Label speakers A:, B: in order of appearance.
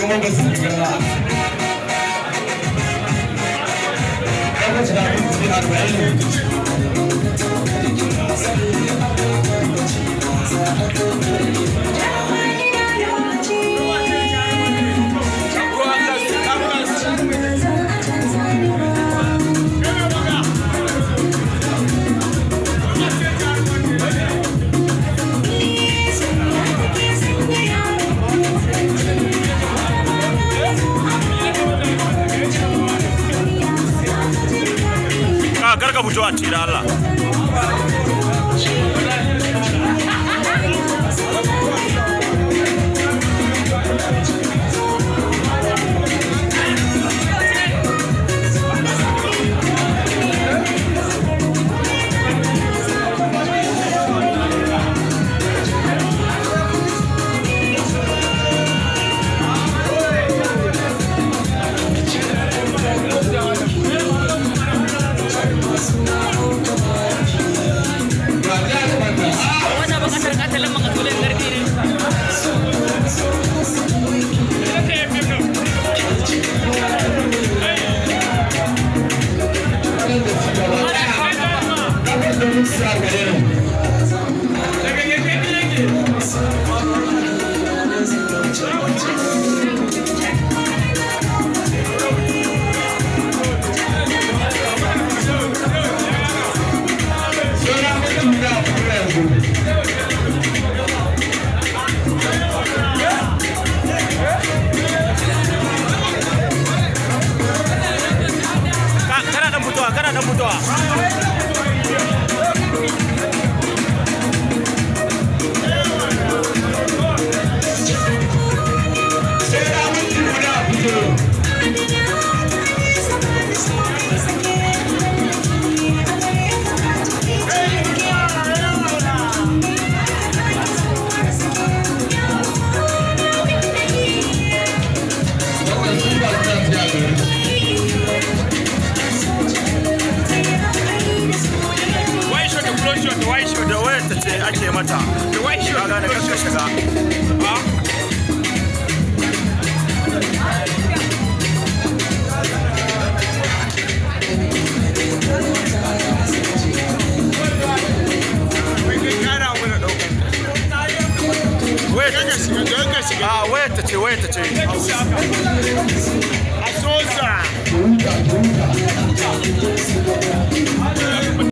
A: Kamar ba su riga 8 da minti 40.
B: Kar ka fito a tira Allah. Kana dan fitowa, kana dan fitowa. Da wayar ta ce ake mata. Ka gane kar ka shiga. Wayar ta ce. A wayar ta ce, wayar ta ce.
C: A sosa.